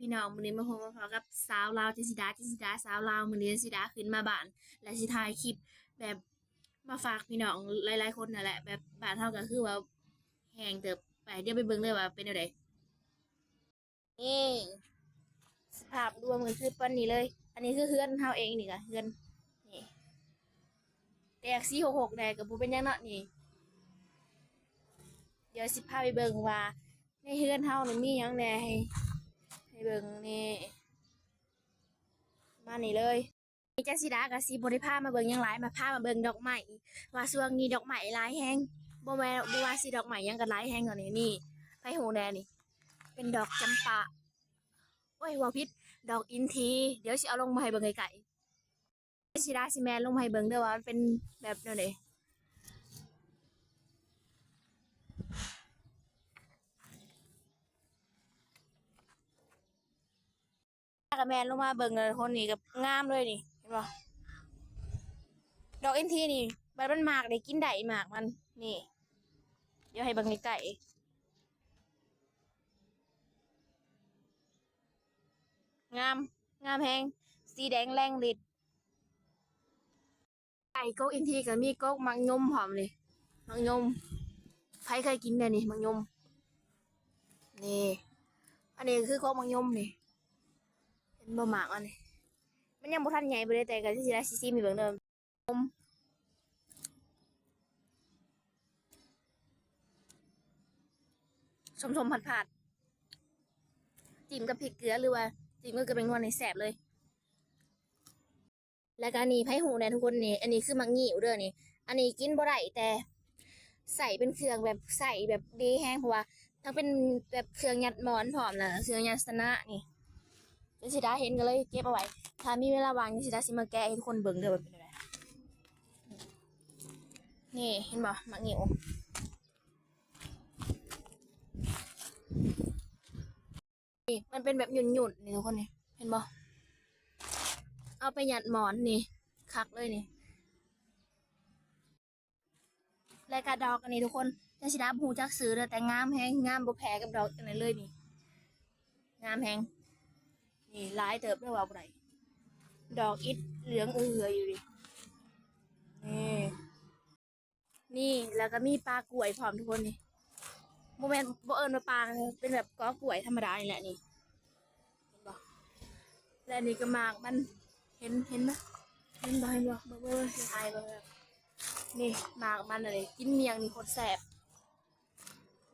ພີ່ນ້ອງ ມື້ນີ້ມາພົບມາພໍ້ກັບສາວລາວ ຈັນຊິດາ ຈັນຊິດາ ສາວລາວ. ມື້ນີ້ຈັນຊິດາຂຶ້ນມາບ້ານ ແລະ ຊິຖ່າຍຄລິບແບບມາຝາກພີ່ນ້ອງຫຼາຍໆຄົນນັ້ນແຫຼະ. ແບບບ້ານເຮົາກໍຄືວ່າແຫ້ງເຕີບ. ໄປ ດຽວໄປເບິ່ງເລີຍວ່າເປັນແນວໃດ. ນີ້ ສະພາບລວມກໍຄືປານນີ້ເລີຍ. ອັນນີ້ຄືເຮືອນເຮົາເອງ ນີ້ກໍເຮືອນ ນີ້ ແຕກສີ່ຫົກຫົກແດ່ກໍບໍ່ເປັນຫຍັງເນາະ. ນີ້ ດຽວຊິພາໄປເບິ່ງວ່າໃນເຮືອນເຮົານີ້ມີຫຍັງແດ່ ໃຫ້ ໃຫ້ເບິ່ງ. ນີ້ ປະມານນີ້ເລີຍ. ຈັນຊິດາກໍຊິບໍ່ໄດ້ພາມາເບິ່ງຫຍັງຫຼາຍ ມາພາມາເບິ່ງດອກໄມ້ ວ່າຊ່ວງນີ້ດອກໄມ້ຫຼາຍແຮງ. ບໍ່ແມ່ນ ບໍ່ວ່າຊິດອກໄມ້ຫຍັງກໍຫຼາຍແຮງຕອນນີ້. ນີ້ ໃຜຮູ້ແດ່ນີ້ ເປັນດອກຈຳປາ ໂອ້ຍ ເວົ້າຜິດ ດອກອິນທີ. ດຽວຊິເອົາລົງມາໃຫ້ເບິ່ງໃກ້ໆ. ຈັນຊິດາຊິແມ່ນລົງມາໃຫ້ເບິ່ງເດີວ່າມັນເປັນແບບແນວໃດ. ກະແມ່ນລົງມາເບິ່ງເດີ ຄົນນີ້ກໍງາມເລີຍນີ້ ເຫັນບໍ່? ດອກອິນທີນີ້ ບັດມັນໝາກໄດ້ກິນໄດ້ໝາກມັນນີ້. ດຽວໃຫ້ເບິ່ງໃກ້ໆ. ງາມ ງາມແຮງ ສີແດງແລງລິດ. ໃກ້ກົກອິນທີກໍມີກົກໝາກຍົມພ້ອມນີ້ ໝາກຍົມ. ໃຜເຄີຍກິນແດ່ນີ້ ໝາກຍົມ? ນີ້ ອັນນີ້ຄືກົກໝາກຍົມນີ້ ເຫັນບໍ່? ໝາກມັນນີ້ ມັນຍັງບໍ່ທັນໃຫຍ່ປານໃດ ແຕ່ກໍຊິໄດ້ຊິຊີມໃຫ້ເບິ່ງເດີ. ສົ້ມໆ ຜັດໆ ຈິ້ມກັບພິກເກືອ ຫຼືວ່າຈິ້ມກັບແປ້ງນົວນີ້ແຊບເລີຍ. ແລ້ວກໍອັນນີ້ໃຜຮູ້ແດ່ທຸກຄົນນີ້ ອັນນີ້ຄືໝາກງິ້ວເດີນີ້. ອັນນີ້ກິນບໍ່ໄດ້ ແຕ່ໃຊ້ເປັນເຄື່ອງແບບ ໃຊ້ແບບດີແຮງ ເພາະວ່າທັງເປັນແບບເຄື່ອງຍັດໝອນພ້ອມ ແລ້ວກໍເຄື່ອງຍັດຊະນະນີ້. ຈັນຊິດາເຫັນກໍເລີຍເກັບເອົາໄວ້ ຖ້າມີເວລາວ່າງ ຈັນຊິດາຊິມາແກະໃຫ້ທຸກຄົນເບິ່ງເດີວ່າເປັນແນວໃດ. ນີ້ ເຫັນບໍ່ ໝາກງິ້ວ. ນີ້ ມັນເປັນແບບຫຍຸ້ນໆ ນີ້ທຸກຄົນນີ້ ເຫັນບໍ່? ເອົາໄປຍັດໝອນນີ້ ຄັກເລີຍນີ້. ແລະກະດອກອັນນີ້ທຸກຄົນ ຈັນຊິດາບໍ່ຮູ້ຈັກຊື່ເດີ ແຕ່ງາມແຮງ ງາມບໍ່ແພ້ກັບດອກອັນນັ້ນເລີຍນີ້ ງາມແຮງ. ນີ້ຫຼາຍເຕີບເດີ ເວົ້າບໍ່ໄດ້ ດອກອິດເຫຼືອງເອືອຢູ່ນີ້. ນີ້ ນີ້ ແລ້ວກໍມີປາກ້ວຍພ້ອມທຸກຄົນນີ້ ບໍ່ແມ່ນ ບໍ່ເອີ້ນວ່າປາ ເປັນແບບກໍກ້ວຍທຳມະດານີ້ແຫຼະນີ້ ເຫັນບໍ່? ແລະນີ້ກໍໝາກມັນ ເຫັນ ເຫັນບໍ່? ເຫັນບໍ່? ເຫັນບໍ່? ເບິ່ງ ເບິ່ງ ເບິ່ງ ຖ່າຍເບິ່ງ ນີ້ໝາກມັນເລີຍ ກິນໝ້ຽງນີ້ໂຄດແຊບ.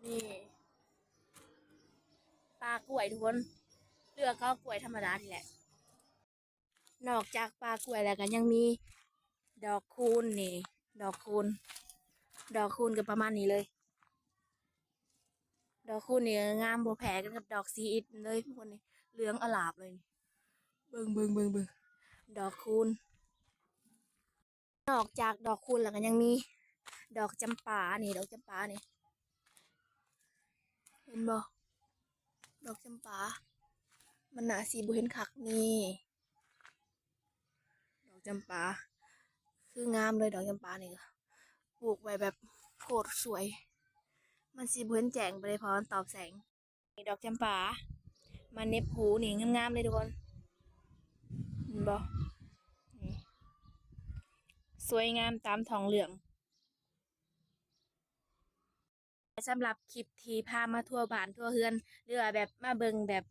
ນີ້ປາກ້ວຍທຸກຄົນ ເຫຼືອກໍກ້ວຍທຳມະດານີ້ແຫຼະ. ນອກຈາກປາກ້ວຍແລ້ວກໍຍັງມີດອກຄູນນີ້ ດອກຄູນ ດອກຄູນກໍປະມານນີ້ເລີຍ. ດອກຄູນນີ້ງາມບໍ່ແພ້ກັນກັບດອກຊີອິດເລີຍທຸກຄົນນີ້ ເຫຼືອງອະຫຼາບເລີຍນີ້. ເບິ່ງ ເບິ່ງ ເບິ່ງ ເບິ່ງ ດອກຄູນ. ນອກຈາກດອກຄູນແລ້ວກໍຍັງມີດອກຈຳປານີ້ ດອກຈຳປານີ້ ເຫັນບໍ່? ດອກຈຳປາ ມັນໜ້າຊິບໍ່ເຫັນຄັກນີ້. ດອກຈຳປາ ຄືງາມເລີຍ ດອກຈຳປານີ້ ປູກໄວ້ແບບໂຄດສວຍ. ມັນຊິບໍ່ເຫັນແຈ້ງປານໃດ ເພາະມັນຕອບແສງ. ນີ້ດອກຈຳປາ ມາເໜັບຫູນີ້ ງາມໆເລີຍທຸກຄົນ ເຫັນບໍ່? ນີ້ ສວຍງາມຕາມທ້ອງເລື່ອງ. ສຳລັບຄລິບທີ່ພາມາທົ່ວບ້ານທົ່ວເຮືອນ ຫຼືວ່າແບບມາເບິ່ງແບບ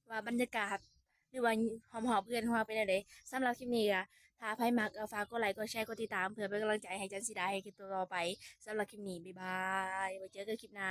ວ່າບັນຍາກາດ ຫຼືວ່າຮອບໆເຮືອນຂອງເຮົາເປັນແນວໃດ. ສຳລັບຄລິບນີ້ກໍ ຖ້າໃຜມັກກໍຝາກກົດໄລ ກົດແຊ ກົດຕິດຕາມ ເພື່ອເປັນກຳລັງໃຈໃຫ້ຈັນຊິດາເຮັດຄລິບຕໍ່ໆໄປ. ສຳລັບຄລິບນີ້ ບາຍບາຍ ໄວ້ເຈີກັນຄລິບໜ້າ.